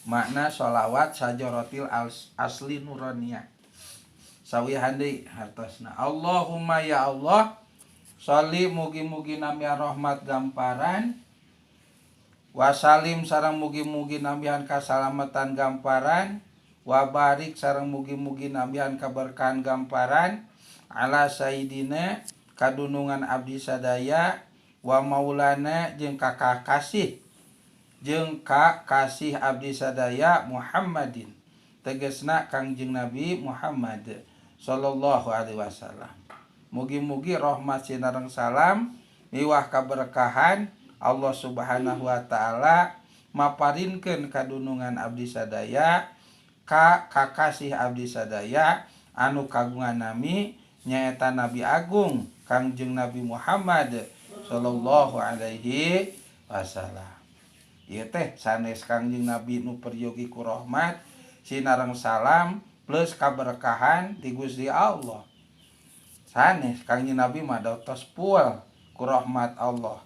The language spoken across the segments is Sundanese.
Makna sholawat sajarotil asli nuraniyah. Sawihan deui hartosna. Allahumma ya Allah, sholli mugi-mugi nambihan rahmat gamparan, wasalim sareng mugi-mugi nambihan kasalamatan gamparan, wabarik sareng mugi-mugi nambihan kaberkahan gamparan, ala sayidina kadunungan abdi sadaya, wa maulana jeung kakasih jeung kakasih abdi sadaya, Muhammadin tegesna Kangjeng Nabi Muhammad sallallahu alaihi wasallam. Mugi-mugi rahmat sinareng salam miwah kaberkahan Allah Subhanahu wa taala maparinkeun kadunungan abdi sadaya ka kakasih abdi sadaya anu kagungan nami nyaeta Nabi Agung Kangjeng Nabi Muhammad sallallahu alaihi wasallam. Ieu teh sanes Kangjeng Nabi nu peryogi ku rahmat sinareng salam plus kaberkahan ti Gusti Allah. Sanes, Kangjeng Nabi mah tos full ku rahmat Allah,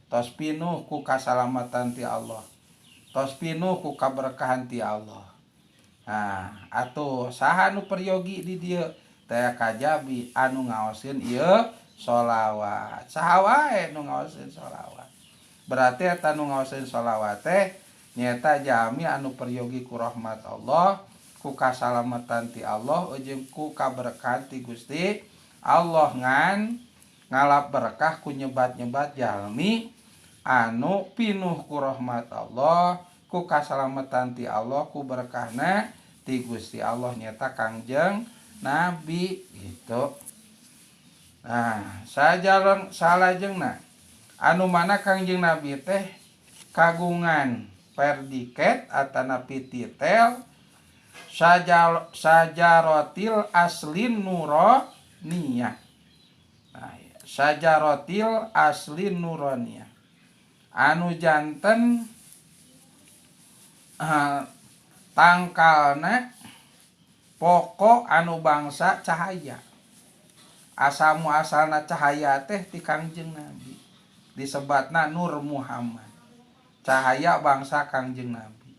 tos pinuh ku kasalamatan ti Allah, tos pinuh ku kaberkahan ti Allah. Nah, atuh saha nu peryogi di dieu teh kajabi anu ngaoskeun ieu sholawat? Saha wae nu ngaoskeun sholawat? Berarti eta nu ngaoskeun sholawat teh nyaeta jalmi anu peryogi ku rahmat Allah, ku kasalamatan ti Allah, jeung ku kaberkahan ti Gusti Allah, ngan ngalap berkah ku nyebat-nyebat jalmi anu pinuh ku rahmat Allah, ku kasalamatan ti Allah, ku berkahna ti Gusti Allah, nyata Kangjeng Nabi gitu. Nah, sajareng salajengna anu mana Kangjeng Nabi teh kagungan predikat atanapi titel sajarotil aslin nuroniyah. Nah, sajarotil aslin nuroniyah anu janten tangkalna pokok anu bangsa cahaya. Asal muasalna cahaya teh ti Kangjeng Nabi, disebatna Nur Muhammad, cahaya bangsa Kangjeng Nabi,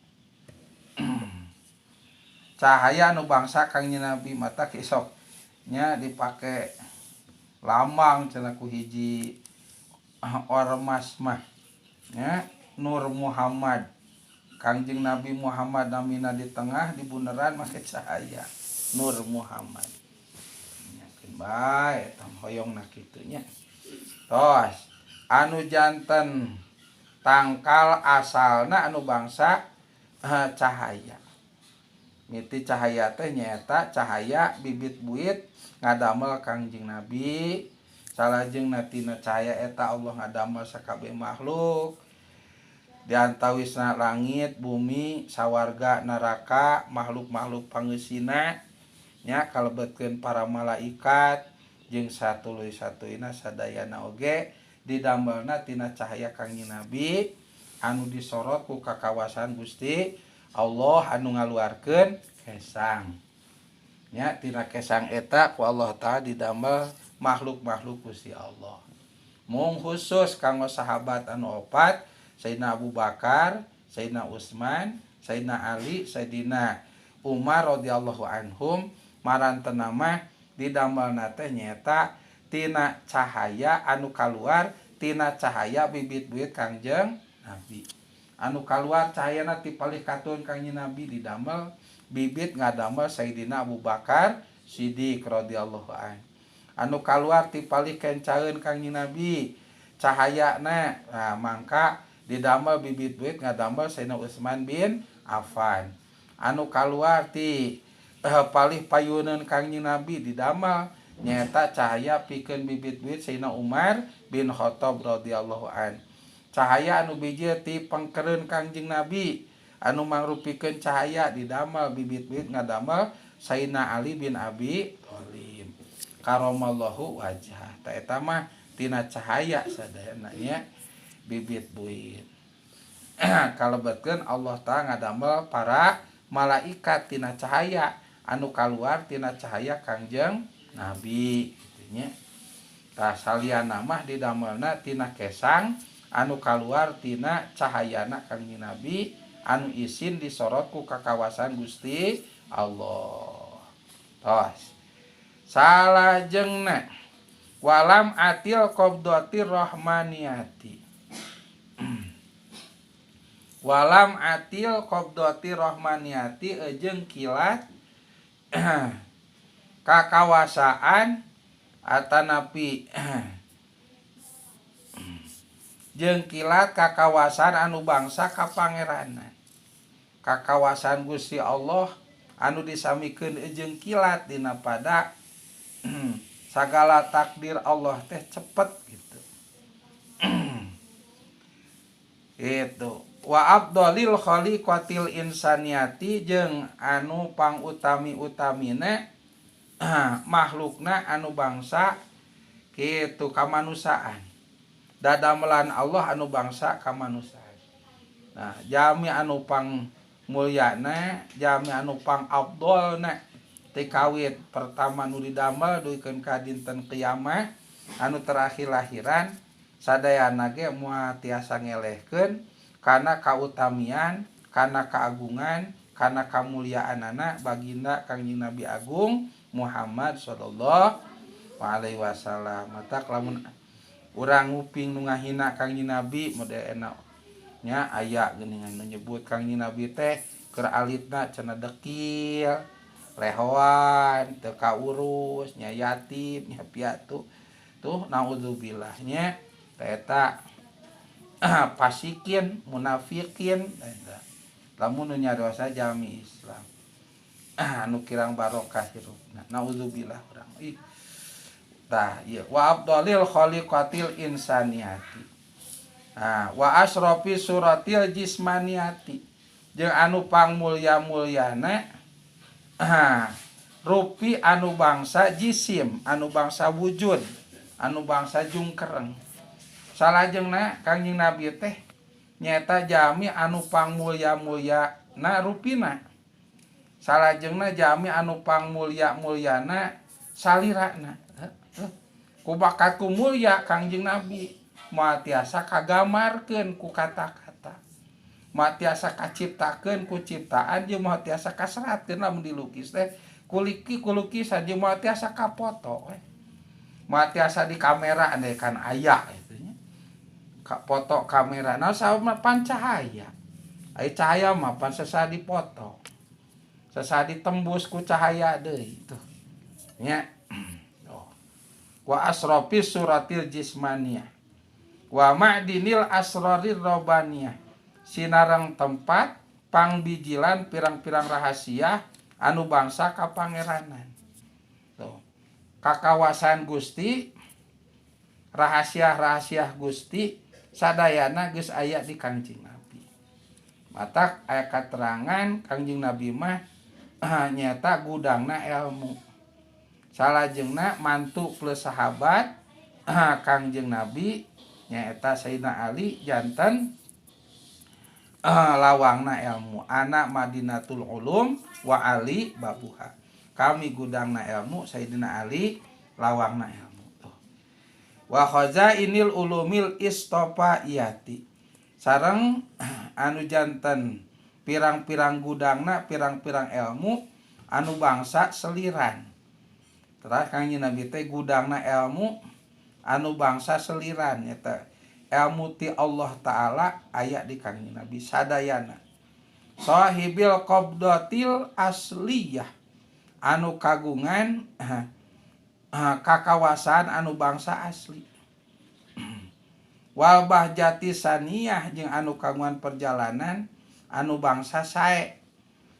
cahaya anu bangsa Kangjeng Nabi. Mata kisok nya dipake lambang cenah ku hiji ormas mah nya, Nur Muhammad. Kangjeng Nabi Muhammad namina di tengah, di bundaran make cahaya Nur Muhammad. Nyakeun bae eta hoyongna kitu nya. Tos anu janten tangkal asalna anu bangsa cahaya, miti cahaya teh nyaeta cahaya bibit buit ngadamel Kangjeng Nabi. Salajengna tina cahaya eta Allah ngadamel sakabeh makhluk, diantawisna langit, bumi, sawarga, neraka, makhluk-makhluk pangeusina nya, kalebetkeun para malaikat jeung satuluy satuyna sadayana oge didamelna tina cahaya Kangjeng Nabi anu disorot ku kakawasan Gusti Allah anu ngaluarkeun kesang nya. Tina kesang eta ku Allah Ta'ala didamel makhluk-makhluk Gusti Allah. Mung khusus kanggo sahabat anu opat, Sayyidina Abu Bakar, Sayyidina Utsman, Sayyidina Ali, Sayyidina Umar radhiyallahu anhum, marantena mah didamelna teh nyaeta tina cahaya anu kaluar tina cahaya bibit buit Kangjeng Nabi. Anu kaluar cahayana ti palih katun Kangjeng Nabi didamel bibit ngadamel Sayyidina Abu Bakar Siddiq radhiyallahu an. Anu kaluar ti palih kencaeun Kangjeng Nabi cahayana, nah, mangka didamel bibit buit ngadamel Sayyidina Utsman bin Affan. Anu kaluar ti palih payuneun Kangjeng Nabi didamel nyaeta cahaya pikeun bibit buit Sayyidina Umar bin Khattab radhiyallahu an. Cahaya anu bijil ti pengkereun Kangjeng Nabi anu mangrupikeun cahaya didamel bibit buit ngadamel Sayyidina Ali bin Abi Thalib karamallahu wajah. Ta eta mah tina cahaya sadayana nya, bibit buit. Kalebetkeun Allah Ta'ala ngadamel para malaikat tina cahaya anu kaluar tina cahaya Kangjeng Nabi gitu nya. Tah, saliana mah didamelna tina kesang. anu kaluar tina cahayana Kangjeng Nabi anu isin disorot ku kakawasan Gusti Allah. Tos salajengna walam atil qabdati rahmaniyati. Walam atil qabdati rahmaniyati jeung kilat kakawasaan atanapi jeung kilat kakawasan anu bangsa kapangeranan. Kakawasan Gusti Allah anu disamikeun jeung kilat dina pada sagala takdir Allah teh cepet gitu. Itu wa afdhalil khaliqatil insaniyati jeung anu pangutami-utamina makhlukna anu bangsa kitu kamanusiaan. Dadamelan Allah anu bangsa kamanusiaan. Nah, jami anu pang mulyana, jami anu pang afdolna ti kawit pertama nu didamel duikeun ka dinten kiamat anu terakhir lahiran sadayana ge moal tiasa ngelehkeun kana kautamian, kana keagungan, kana kamuliaanana baginda Kangjeng Nabi Agung Muhammad sallallahu alaihi wasallam. Matak lamun urang nguping nu ngahina Kangjeng Nabi model enak nya aya geuningan nu nyebut Kangjeng Nabi teh keur alitna cenah dekil, lehoan, teu kaurus, nya yatim, nya piatu. Tuh naudzubillah nya eta fasikin, munafikin eta. Lamun nu nyadosa jalmi Islam anu kirang barokah hirupna. Naudzubillah urang. Ih. Tah ieu wa afdhalil khaliqatil insaniyati. Nah, wa asrafi suratil jismaniyati. Jeung anu pangmulya-mulyana rupi anu bangsa jisim, anu bangsa wujud, anu bangsa jungkereng. Salajengna Kangjeng Nabi teh nyaeta jami anu pangmulya-mulyana rupina. Salajengna jami anu pangmulya-mulyana salirana. Ku bakat ku mulya Kangjeng Nabi moal tiasa kagamarkeun ku kata-kata. Moal tiasa kaciptakeun ku ciptaan jeung moal tiasa kaseratkeun lamun dilukis teh kuliki kulukisan jeung moal tiasa kapoto we. Moal tiasa di kamera andai kan aya itu nya. Ka foto kamera nah saha pan cahaya. Ai cahaya mah pan sesa dipoto. Sesa ditembus ku cahaya deui tuh. Nya. Oh. Wa asrafi suratil jismaniyah. Wa ma'dinil asrarir robbaniyah. Sinareng tempat pangbijilan pirang-pirang rahasia anu bangsa kapangeranan. Tuh. Kakawasan Gusti, rahasia-rahasia Gusti sadayana geus aya di Kangjeng Nabi. Matak aya katerangan Kangjeng Nabi mah nyaeta gudangna ilmu. Salajengna mantu plus sahabat Kangjeng Nabi nyaeta Sayyidina Ali janten lawangna ilmu. Anak Madinatul Ulum wa Ali babuha. Kami gudangna ilmu, Sayyidina Ali lawangna ilmu. Tuh. Wa khazainil ulumil istofaiyati. Sareng anu janten pirang-pirang gudangna, pirang-pirang ilmu anu bangsa seliran. Terus Kangjeng Nabi teh gudangna ilmu anu bangsa seliran nyata ilmu ti Allah Ta'ala aya di Kangjeng Nabi sadayana. Sahibil qabdatil asliyah anu kagungan kakawasan anu bangsa asli. Wal bahjati saniyah jeung anu kagungan perjalanan anu bangsa sae.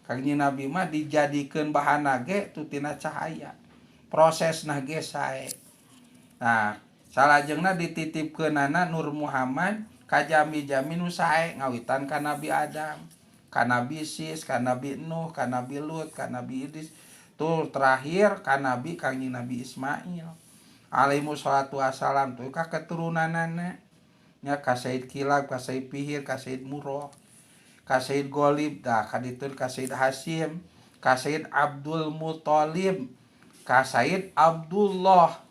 Kangjeng Nabi mah dijadikeun bahana ge tutina cahaya. Prosesna ge sae. Nah, salajengna dititipkeunana Nur Muhammad ka jami-jami nu sae ngawitan ka Nabi Adam, ka Nabi Sis, ka Nabi Nuh, ka Nabi Lut, ka Nabi Idris, tur terakhir ka Nabi Kangjeng Nabi Ismail alaihi salatu wassalam tuh ka keturunanana nya ka Said Kilab, ka Said Fihir, ka Said Murrah, ka Said Ghalib, dah ka ditu ka Said Hasyim, ka Said Abdul Muthalib, ka Said Abdullah,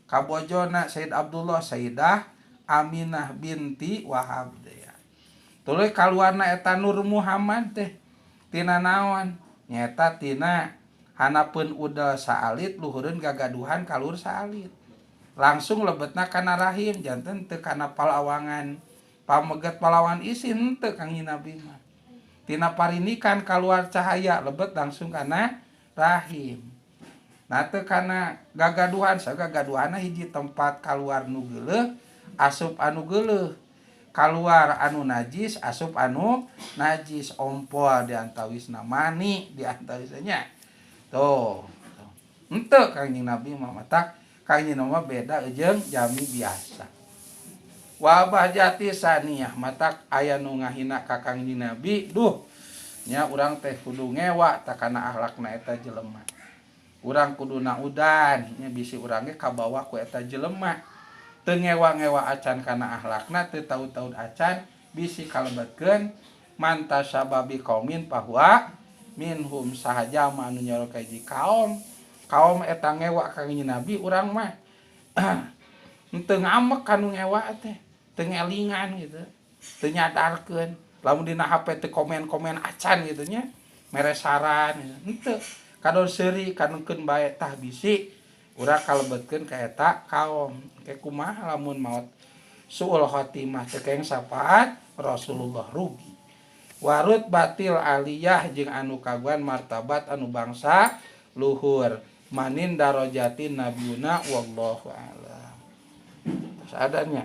ka bojona Said Abdullah Sayyidah Aminah binti Wahab teh ya. Tuluy kaluarna eta Nur Muhammad teh tina naon? Nyaeta tina hanapeun udel saalit, luhureun gagaduhan kalur saalit. Langsung lebetna kana rahim, janten teu kana palawangan pameget, palawangan isin teu Kangjeng Nabi mah. Tina parindikan kaluar cahaya, lebet langsung kana rahim. Nah, teu kana gagaduhan, sagagaduhanna hiji tempat kaluar nu geuleuh, asup anu geuleuh. Kaluar anu najis, asup anu najis, ompol di antawisna, mani di antawisna nya. Tuh. Henteu Kangjeng Nabi mah, matak Kangjeng Nabi mah beda jeung jalmi biasa. Wabah jati saniyah, matak aya nu ngahina ka Kangjeng Nabi, duh nya urang teh kudu ngewa tak kana akhlakna eta jelema. Urang kudu naudan nya, bisi urang ge kabawa ku eta jelema. Teu ngewa-ngewa acan kana akhlakna, teu tahu-tahu acan, bisi kalebetkeun man tasyabbaha biqaumin fahuwa minhum, saha jalma anu nyoro ka hiji kaum, kaum eta ngewa ka Kangjeng Nabi, urang mah henteu ngamek kanu ngewa teh, teu ngelingan gitu, teu nyadarkeun. Lamun dina HP teu komen-komen acan gitu nya, mere saran gitu. Henteu kadon seuri kanukeun bae, tah bisi urang kalebetkeun ka eta kaum. Ke kumaha lamun maot suul khotimah, teu keng syafaat Rasulullah, rugi. Warut batil aliyah jeung anu kagungan martabat anu bangsa luhur manin darajatin nabiyuna, wallahu a'lam. Terus adanya.